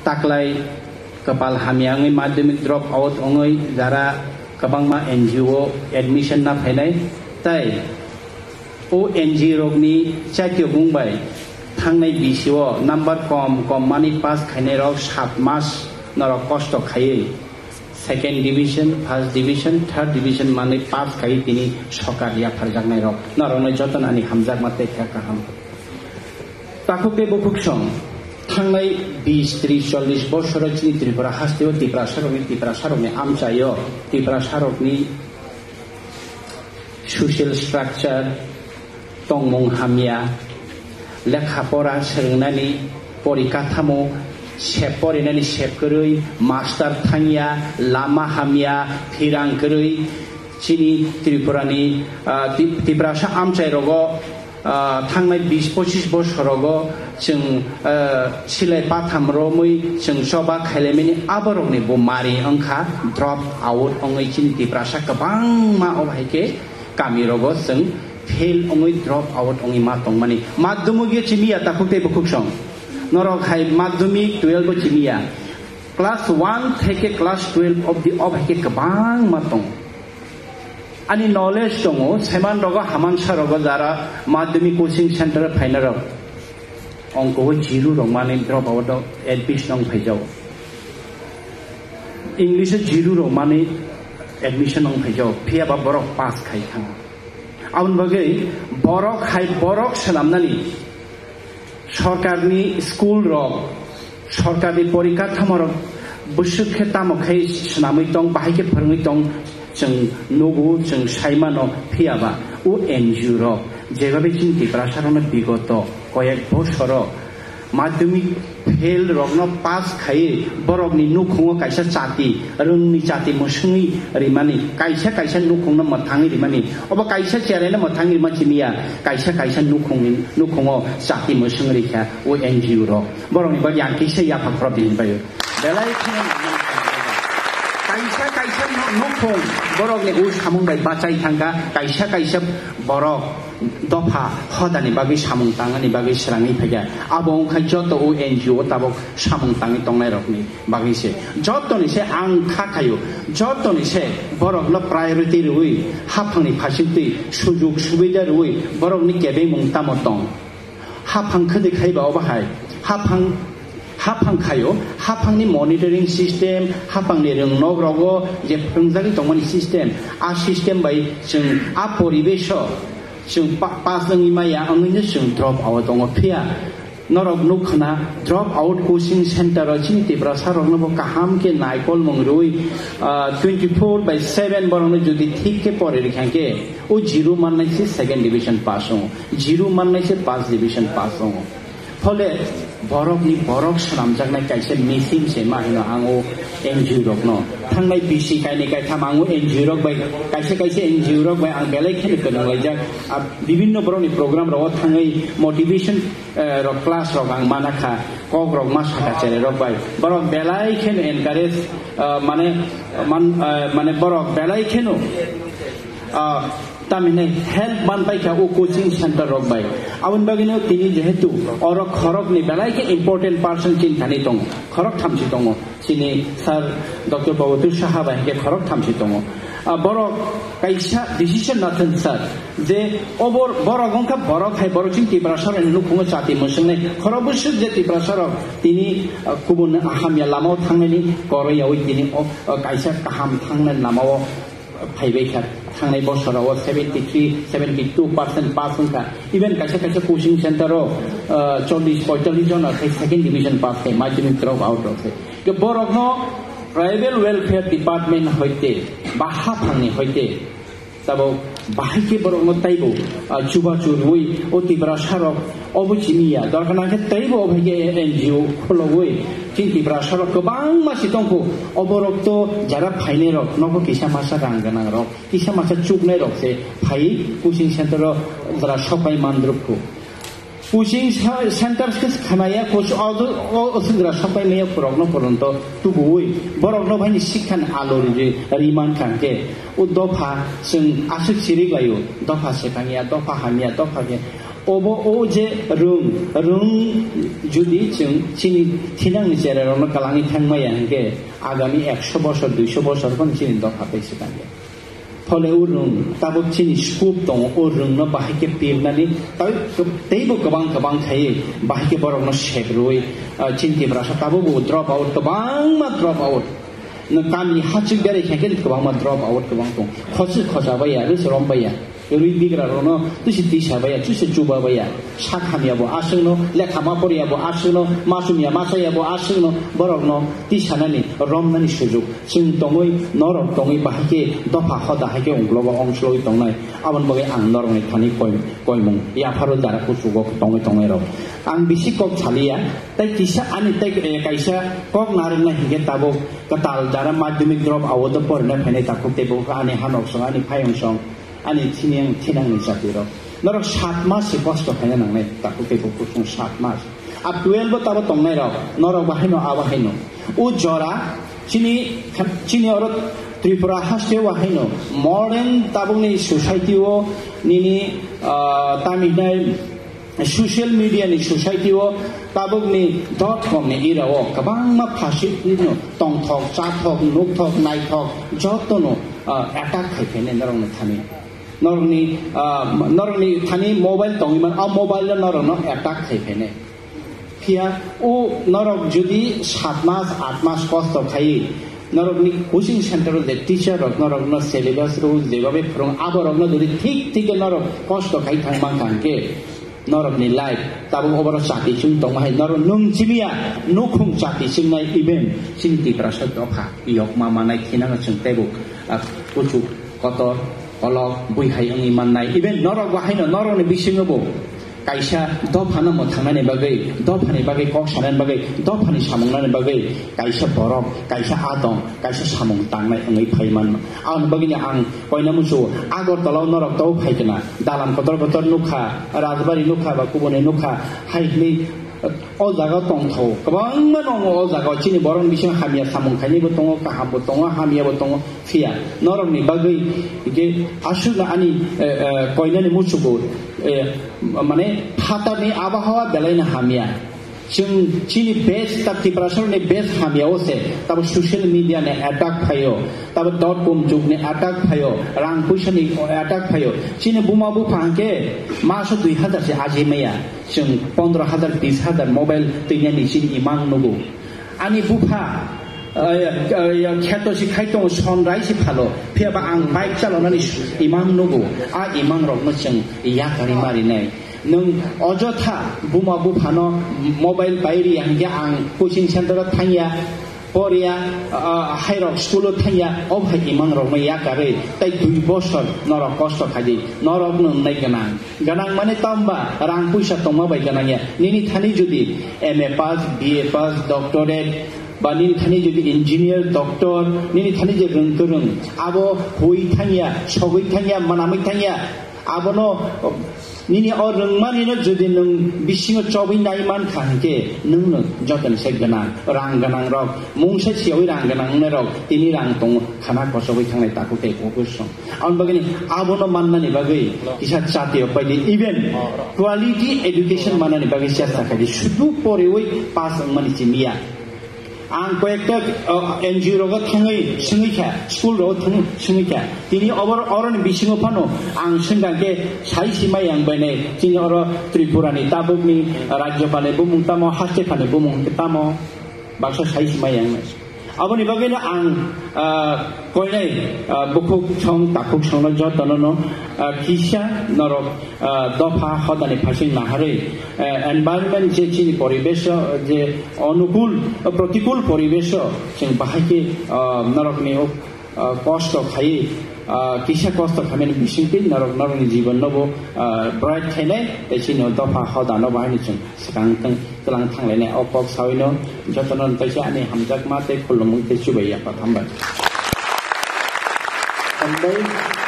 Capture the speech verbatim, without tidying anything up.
taklai kwpal hamya wngwi madhyamik drop out wngwi jara kwbangma N G O admission na phainai, tai o N G O rokni chaityo bung bai thangnai B C o number kom kom mani pass khainai rok sat mas norok kosto khaiwi second division, first division, third division mani pass khaiwi tini sokar yapharjaknai rok norokno jotono ani hamjakma tei kha kaham. Takhuk tei bukhuk song thangnai bish, trish, chollish bosoro chini Tripura hasteo Tiprasarokni, Tiprasarokni amchaio, Tiprasarokni social structure, tongmung hamya, lekha pora swrwngnani porikathamo sep porinani sep kwrwi, master thangya, lama hamya, phirang kwrwi, chini Tripurani, ah, Ti-, Tiprasa amchairogo, ah, thangnai bish pochish bosorogo chwng, ah, silai patham romwi chwng choba khailaimani aborokni bo mari wngkha drop out wngwi chini Tiprasa kwbangma obo hai khe kamirogo chwng fail wngwi drop out wngwi ma tongmani. Madhyamik o chimiya takhuk tei bukhuk song. Norok hai madhyamik twelve o chimiya. Class one theke class twelve obdi obo hai khe kwbangma tong. Ani knowledge tongo, seman rogo hamansa rogo jara madhyamik coaching center phaina rok. Ongko o zero rok mani drop out o admission ong phaijao. English o zero rok mani admission ong phaijao. Phiya ba borok pass khai thang. Aboni bagwi borok hai borok swnamnani sorkarni school rok, sorkarni porikathamo rok bwswk khe tamo khai swnamwi tong, bahai khe phwrwngwi tong, chwng nugo, chwng sai mano, phiya ba o N G O rok jebabe chini Tiprasa rokno bigoto koyek bosoro madhyamik fail rokno pass khaiwi borokni nukhungo kaisa chati, rwngni chati mwswngwi rimani, kaisa kaisa nukhungno mwthangwi rimani, obo kaisa cheraino mwthangwi rima chimiya, kaisa kaisa nukhungni nukhungo chati mwswng rikha o N G O rok. Borokni bagwi ang kisa yapha khorop di hinwi bai o. Belai kheno kaisa kaisa nu-, nukhung borokni o samung bai bachai thangkha, kaisa kaisa borok dopha hodani bagwi samung tangani bagwi srangwi phaikha. Abo wngkha joto o N G O tabok samung tangwi tongnai rokni bagwi se. Jotoni se ang kha khaio, jotoni se borokno priority rwui, haphangni phasingtwi, sujuk subida rwui, borokni kebengmung tamo tong. Haphang khwdwi khaiba obo hai. Haphang, haphang khaio, haphangni monitoring system, haphangni rwngnok rogo je phwrwngjagwi tongmani system, a system bai chwng a poribesh o chwng pa-, pass wngwi maya, wngwino chwng drop out tongo. Phiya norok nukkhwna drop out coaching center o chini Tiprasa rokno bo kaham khe naikolmung rwui, ah, twenty four by seven borokno jodi thik khe pori rikha khe, o zero mannai se second division pass wngo, zero mannai se first division pass wngo. Phole borokni borok swnamjaknai kaisa machine se ma hino ang o N G O rokno. Thangnai bisi kainwi kaitham ang o N G O rok bai, kaisa kaisa N G O rok bai ang belai kheno kwrwnglaijak. Ah, bibinno borokni program rogo thangwi motivation, eh, rok class rok ang mana kha, kok rok ma saka chere rok bai. Borok belai kheno encourage, ah, mane, man, ah, mane borok belai kheno, ah, tamhinai help man pai kha o coaching center rok bai. Aboni bagwino tini jehetu oro khorokni belai khe important person chini thani tongo, khorok thamsi tongo. Chini Sir Doctor Bhagwati Saha bai hwnkhe khorok thamsi tongo. Ah, borok kaisa decision na thun sir, je obor-, borok wngkha borok hai borok chini Tiprasa rokni nukhungo chati mwswngnai. Khorok bwswk je Tiprasa rok tini, ah, kubun hamya lamao thangnaini koroi yaui tini o, o kaisa kaham thangnai lamao phaibai kha. Thangnai bosoro o seventy three, seventy two percent pass wngkha. Even kaisa kaisa coaching center o, ah, chollish poitallish jon rok khai second division pass khai madhyamik drop out rok khai. Ke borokno tribal welfare department hoite ba haphangni hoite tabok bahai khe borokno taibo, ah, chubachu rwui o Tiprasa rok obo chini ya. Dorkar nang khe taibo obo hai khe N G O khulogwi chini Tiprasa rok kwbangma si tongkho. Oborok to jara phainai rok nogo kisa masa rang gwnang rok, kisa masa chuknai rok se phai coaching center o jara sopai mandrupkho. Coaching sa-, center khe khamaya coach o, o, o, o swngra sopai maya borokno poronto tubuwi borokno bhaini sikhan alo ri, ri man kha khe o dopha chwng aswk sirik laio, dopha sephang ya, dopha hamya, dopha khe Obo o je rwng, rwng judi chwng chini thinangni cherarokno kwlangwi thangmaya hinkhe agami ekso bosor, duiso bosor phano chini dopha tei swkang ya. Phole o rwng tabuk chini scope tongo, o rwngno bahai khe pirnani tei, teibo kwbang kwbang khaiwi bahai khe borokno sep rwui, ah, chini Tiprasa tabuk bo drop out, kwbangma drop out. Nwng kami hachwk berai khe kwbangma drop out kwbang tong. Khoswk khosa baiya, rwchwrwng baiya. Rwi bigra rokno tusi tisa baiya, tusi chuba baiya. Sak hamya bo aswkno, lekha ma poriya bo aswkno, ma chumya ma chaya bo aswkno, borokno tisanani, romnani sujuk. Chwng tongwi, norok tongwi bahai khe dopha hoda hai khe ungklogo ongslogwi tongnai. Aboni bagwi ang norokni thani koi-, koimung yapharo jara kuchugo tongwi tongnairok. Ang bisi kok saliya, tei kisa ani tei, eh, kaisa kok narwknai hinkhe tabuk kwtal jara madhyamik drop out o porina phainai takhuk tei bo ani hanok song, ani phayung song, ani thinang, thinangni jatirok. Norok sat mas se kosto khaina nangnai takhuk tei bo kusung sat mas. A twelve o tabo tongnai rok, norok bahaino, a bahaino. O jora, chini, chini oro Tripura haste o bahaino, modern tabukni society o nini, ah, tamo hinai social media ni society o tabukni dot com ni era o kwbangma phasik no tongthok, chathok, nukthok, naithok jotono, ah, attack khai khainai norokni thani. Norokni, ah, norokni thani mobile tongwi man, o mobile o norokno attack khai khainai. Phiya o norok jodi sat mas, at mas kosto khai, norokni coaching center o je teacher rok norokno syllabus rw jebabe phwrwng, aborokno jodi thik thik khe norok kosto khai thang man kha hwnkhe, norokni life tabuk oboro chati chwng tongma hai norok nwng chimiya nukhung chati chwngnai, even chini Tiprasa dopha yokma manai khinano chwng teibo, ah, kuchuk kotor, kolok, bui hai wngwi mannai. Even norok bo haino norokni bisingo bo kaisa dophano mwthangnani bagwi, dophani bagwi kok sanani bagwi, dophani samungnani bagwi kaisa borok, kaisa atong, kaisa samung tangnai wngwi phai manma. Aboni bagwino ang koina muchungo Agartala o norok tei phai kena, dalam kotor kotor nukha, rajbari nukha ba kubuni nukha, hai hwnwi o jaga tongthok, kwbangma nongo o jaga, chini borokni bisingo hamya samung khainaibo tongo, kahambo tongo, hamyabo tongo. Phiya norokni bagwi hwnkhe aswkno ani, eh, eh, koinani muchungo, eh, mane phatarni abahawa belaino hamya. Chwng chini base ta Tiprasarokni base hamya o se tabo social media ni attack phaio, tabo dot com jug ni attack phaio, rang puisa ni attack phaio. Chini buma bupha hwnkhe maso dui hazar se aji maya, chwng pondro hazar, bis hazar mobile twinani chini imang nugo. Ani bupha, eh, eh, kheto si khai tongo, sonrai si phalo, phiya ba ang bike chalonani imang nugo, a imang rokno chwng yakarwi marinai. Nwng ojotha buma buphano mobile pai ri ya hwnkhe ang coaching center o thangya, porya, ah, hairok school o thangya, o hai imang rokno yakarwi tei dui bosor norok kosto khaidi, norok nwngnai gwnang. Gwnang mane tamba rang puisa tongma bai gwnang ya. Nini thani jodi M A pass, B A pass, doctorate, ba nini thani jodi engineer, doctor, nini thani je rwng kwrwng, abo hui thangya, sogwi thangya, manamwi thangya, abono nini o rwngmani no jodi nwng bisingo chobwi nai man kha hwnkhe nwng no jotoni se gwnang, rang gwnang rok, mungsa siyawi rang gwnang wngnai rok, tini rang tongo, khana kochogwi thangnai takhuk tei kukusong. Aboni bagwi abono mannani bagwi kisa chati o paidi, even quality education mannani bagwi chesta khaidi, sudu poriwi pass wngmani chimiya. Ang koyekta, uh, N G O rogo thangwi swngwi kha, school rogo thangwi swngwi kha. Tini obor-, oroni bisingo phano ang swngkha khe sai simai ang bainai, chini oro Tripura ni tabukni rajyopal ni bumung tamo, haste phani bumung tamo, baksa sai simai ang nai. Aboni bagwino ang, ah, koinai, ah, bukhuk song, takhuk songno jotono no, ah, kisa norok, ah, dopha hodani phasing naharwi, ah, environment je chini poribesh je onukul, protikul poribesh chwng bahai khe, ah, norokni, ah, kosto khai, ah, kisa kosto khaimani bisingtwi norok, norokni jibanno bo, ah, bright khainai, tei chini dopha hodano bahai no chwng swkang tong. Twlang thanglainai o kok sawino jotono tei se ani hamjakma tei khulumung tei chubai yapha hambai. Hambai.